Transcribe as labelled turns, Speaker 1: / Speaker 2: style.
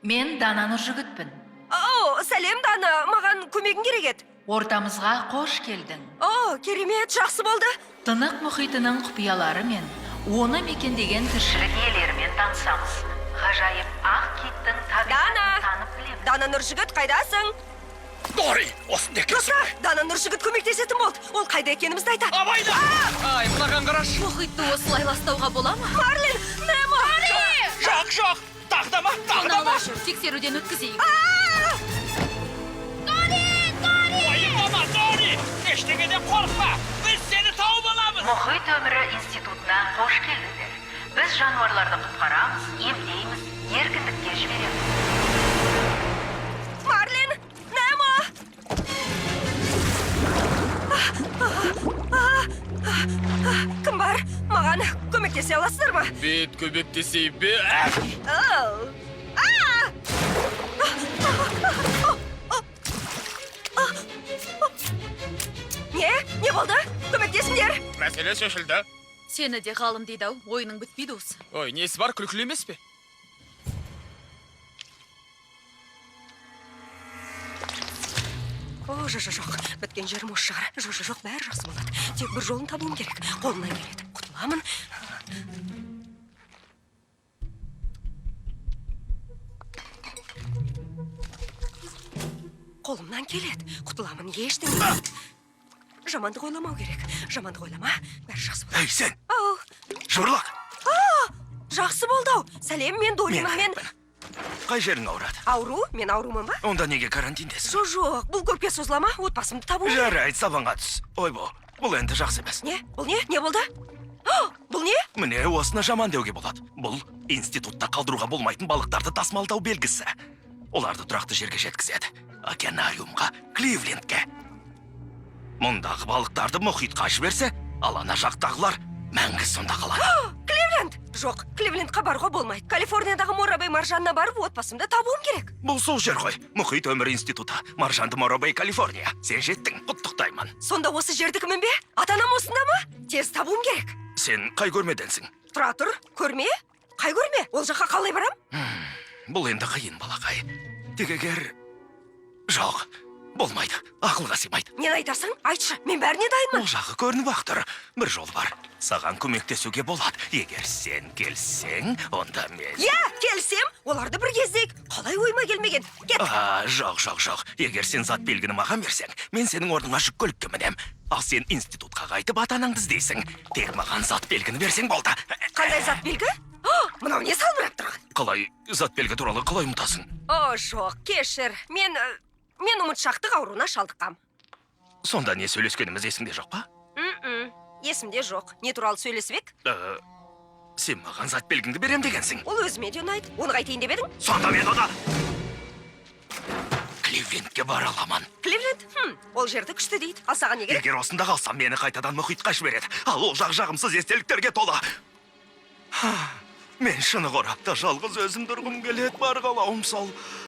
Speaker 1: Мен Дана Нұржігітпін.
Speaker 2: О, сәлем, Дана, маған көмегің керек еді.
Speaker 1: Ортамызға қош келдің.
Speaker 2: О, керемет, жақсы болды.
Speaker 1: Тынық мұхитының құпиялары мен оны мекендеген тіршілік иелерімен танысамыз. Ғажайып ақ киттің табиғатын
Speaker 2: Дана!
Speaker 1: танып білеміз.
Speaker 2: Дана Нұржігіт, қайдасың?
Speaker 3: Дори, осында екенсің.
Speaker 2: Достар, Дана Нұржігіт көмектесетін болды. Ол қайда екенімізді айтады.
Speaker 3: Абайда!
Speaker 4: Ай, мынаған қарашы.
Speaker 5: Мұхитты осылай ластауға бола ма?
Speaker 2: Марлин, Немо!
Speaker 3: Жоқ, жоқ! Тағы да ма? Тағы да ма?
Speaker 5: Ала жүр, тексеруден өткізейік.
Speaker 3: Уайымдама, Дори! Ештеңеден қорықпа! Біз сені тауып аламыз!
Speaker 1: Мұхит өмірі институтына қош келдіңдер. Біз жануарларды құтқарамыз, емдейміз, еркіндікке жібереміз.
Speaker 2: Марлин, Немо! Кім бар? Маған көмектесе аласыздар ма?
Speaker 4: Бет көмектесейін бе?
Speaker 2: Оу. А! Не? Не болды? Көмектесіңдер!
Speaker 4: Мәселе шешілді.
Speaker 5: Сені де ғалым дейді ау, ойының бітпейді осы.
Speaker 4: Ой, несі бар, күлкілі емес пе?
Speaker 2: О, жоқ, жоқ, жоқ. Біткен жерім осы шығар. Жоқ, жоқ, жоқ, бәрі жақсы болады. Тек бір жолын табуым керек. Қолымнан келеді. Құтыламын. Қолымнан келеді. Құтыламын, ештеңе болмайды. Жамандық ойламау керек. Жамандық ойлама, бәрі жақсы болады.
Speaker 3: Ей, сен!
Speaker 2: Ау,
Speaker 3: Жыбырлақ!
Speaker 2: жақсы болды ау. Сәлем, мен Доримін, мен...
Speaker 3: Қай жерің ауырады?
Speaker 2: Ауру? Мен аурумын ба?
Speaker 3: Онда неге карантиндесің?
Speaker 2: Жоқ, жоқ, бұл көпке созыла ма? Отбасымды табу керек.
Speaker 3: Жарайды, сабанға түс. Ойбо, бұл енді жақсы емес.
Speaker 2: Не? Бұл не? Не болды? О, бұл не?
Speaker 3: Міне, осыны жаман деуге болады. Бұл институтта қалдыруға болмайтын балықтарды тасымалдау белгісі. Оларды тұрақты жерге жеткізеді. Океанариумға, Кливлендке. Мұндағы балықтарды мұхитқа жіберсе, ал ана жақтағылар мәңгі сонда қалады.
Speaker 2: Кливленд! Жоқ, Кливлендқа баруға болмайды. Калифорниядағы Морабей маржанына барып, отбасымды табуым керек.
Speaker 3: Бұл сол жер ғой. Мұхит өмірі институты. Маржанды Моробей, Калифорния. Сен жеттің, құттықтаймын.
Speaker 2: Сонда осы жердікімін бе? Ата-анам осында ма? Тез табуым керек.
Speaker 3: Сен қай көрмеденсің?
Speaker 2: Тұра тұр, көрме? Қай көрме? Ол жаққа қалай барам?
Speaker 3: Бұл енді қиын, балақай. Тек егер... Жоқ, болмайды. Ақылға сыймайды.
Speaker 2: Нені айтасың? Айтшы, мен бәріне дайынмын.
Speaker 3: Ол жағы көрініп ақ тұр. Бір жол бар. Саған көмектесуге болады. Егер сен келсең, онда мен...
Speaker 2: Иә, келсем, оларды бір кездейік. Қалай ойыма келмеген? Кет.
Speaker 3: А, жоқ, жоқ, жоқ. Егер сен зат белгіні маған берсең, мен сенің орныңа жүк көлікке мінем. Ал сен институтқа қайтып ата-анаңды іздейсің. Тек маған зат белгіні берсең болды.
Speaker 2: Қандай зат белгі? О, мынау не салбырап тұрған?
Speaker 3: Қалай, зат белгі туралы қалай ұмытасың?
Speaker 2: О, жоқ, кешір. Мен ұмытшақтық ауруына шалдыққам.
Speaker 3: Сонда не сөйлескеніміз есіңде жоқ па?
Speaker 2: М-м, есімде жоқ. Не туралы сөйлесіп ек?
Speaker 3: Сен маған зат белгіңді берем дегенсің.
Speaker 2: Ол өзіме де ұнайды. Оны қайтейін деп едің?
Speaker 3: Сонда мен оны Кливлендке бара аламын.
Speaker 2: Кливленд? Хм, ол жерді күшті дейді. Ал саған не керек?
Speaker 3: Егер осында қалсам, мені қайтадан мұхитқа жібереді. Ал ол жақ жағымсыз естеліктерге толы. Ха, мен шыны қорапта жалғыз өзім тұрғым келеді, бар қалауым сол.